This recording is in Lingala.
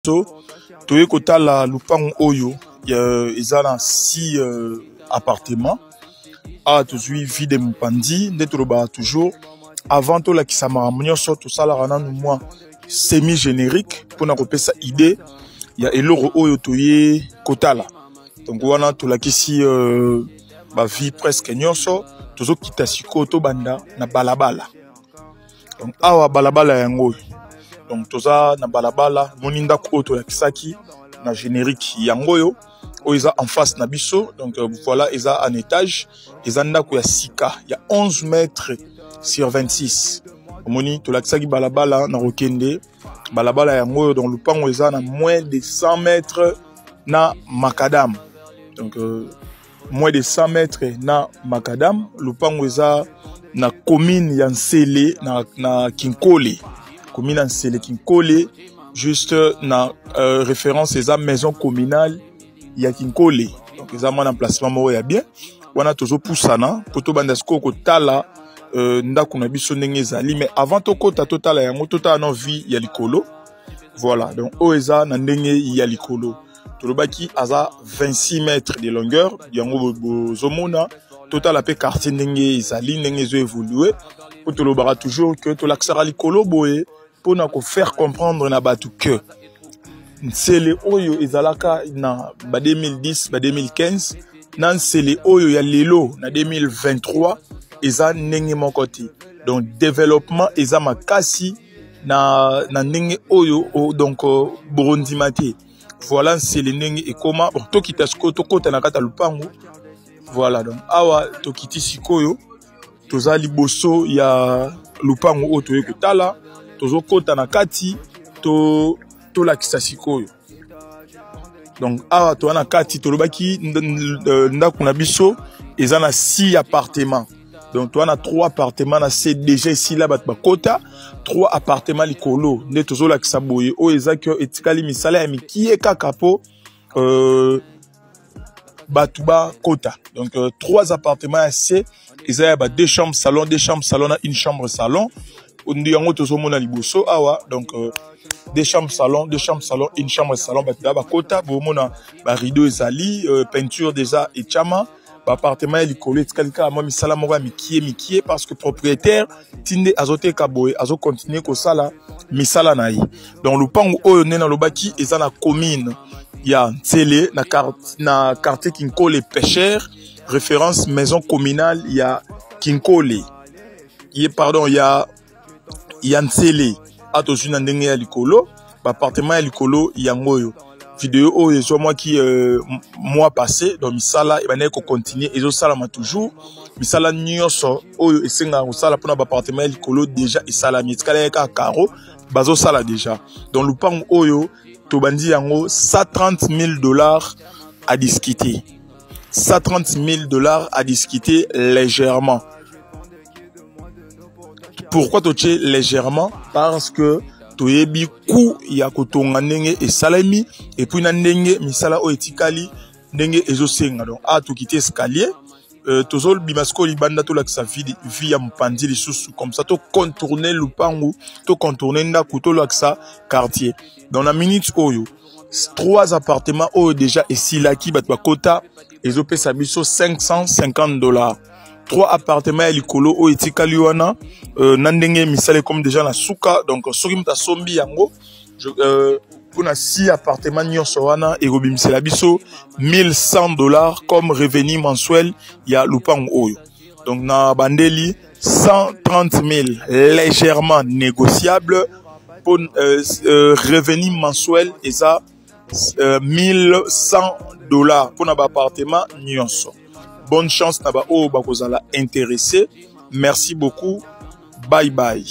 Biso toye kotala lupango oyo eza na 6 appartement. Awa tozwi vide mopanzi nde tolobaka toujours avant tolakisa makambo nyonso, tosalaka nanu mwa semi générique mpona kopesa idée ya eloko oyo toye kotala. Donc wana tolakisi bavie presque nyonso. Tozokita sikoyo, tobanda na balabala. Donc awa balabala yango oyo. Donc toza na balabala, moni ndako oyo tolakisaki na générique, yango oyo, oyo eza en face na biso. Donc voilà, eza en étage, eza ndako ya sika ya 11 mètres sur 26. Omoni, tolakisaki balabala na kokende, balabala yango oyo. Donc lupango eza na moins de 100 mètres na macadam. Donc moins de 100 mètres na macadam. Lupango eza na commune ya Nsele na Kinkole, commune ya Nsele Kinkole, juste na référence eza maison communale ya Kinkole. Donc eza mwana emplacement moko ya bien wana. Tozopusana mpo tobanda sikoyo kotala ndako na biso ndenge ezali. Mais avant tokota totala yango, totala na vue ya likolo. Voilà, donc oyo eza na ndenge ya likolo. Tolobaki aza 26 mètres de longueur, yango bozomona. Totala mpe quartier ndenge ezali, ndenge ezoévolue, po tolobaka toujours ke tolakisaka likolo boye mpona kofaire comprendre na bato ke Nsele oyo ezalaka na ba 2010, ba 2015 na Nsele oyo ya lelo na 2023 eza ndenge moko te. Donc développement eza makasi na ndenge oyo donc bokondima te. Voilà Nsele ndenge ekoma. Bon, tokita sikoyo, tokota na kati ya lupango. Voilà, donc awa tokiti sikoyo, toza liboso ya lupango oyo toye kotala. Tozokota na kati, tolakisa sikoyo. Donc awa toza na kati. Tolobaki ndako na biso eza na 6 appartement. Donc toza na 3 appartement na se, déjà esila, bato bakota. 3 appartement likolo nde tozolakisa boye. Oyo eza ke etikali misala ya mikie kaka mpo bato bakota. Donc 3 appartement ya se eza ya ba 2 chambres salon, 2 chambres salon na une chambre salon. Nde yango tozomona liboso awa. Donc deux chambres salon, deux chambres salon, une chambre salon. Bato da bakota, bomona barideau ezali, peinture déjà etiama. Baappartement ya likolo etikali kaka mwa misala moko ya mikie mikie, parce que propriétaire ti nde azoteka boye, azocontinue kosala misala na ye. Donc lupango oyo, nde nalobaki, eza na commune ya Nsele, na quartier Kinkole Pêcheur, référence maison communale ya Kinkole ye, pardon, ya Nsele. A tozwi na ndenge ya likolo, baappartement ya likolo yango oyo. Video oyo ezwamwaki mois passé. Donc misala ebandaki kocontinue, ezosalama toujours. Misala nyonso oyo esengaka kosala mpona baappartement ya likolo déjà esalami, etikala kaka carreau bazosala déjà. Donc lupango oyo tobandi yango 130 000 $ à discuter, 130 000 $ à discuter légèrement. Pourquoi totie légèrement? Parce que toyebi coût ya kotonga ndenge esalemi, et puis na ndenge misala oyo etikali ndenge ezosenga. Donc awa tokiti escalier, tozobima sikoyo libanda, tolakisa vue ya mopanzi lisusu. Comme ça tocontourne lupangu, tocontourne ndako, tolakisa quartier. Donc na minute oyo, trois appartements oyo déjà esilaki, bato bakota, ezopesa biso 550 $. Trois appartements ya likolo oyo etikali wana, na ndenge misala ekomi déjà na suka. Donc soki moto asombi yango, mpona 6 appartement nyonso wana, ekobimisela biso 1100 $ comme revenu mensuel ya lupango oyo. Donc na bandeli 130 000, légèrement négociable. Pour revenu mensuel eza 1100 $ mpona baappartement nyonso. Bonne chance na baoyo bakozala intéressé. Merci beaucoup, bye bye.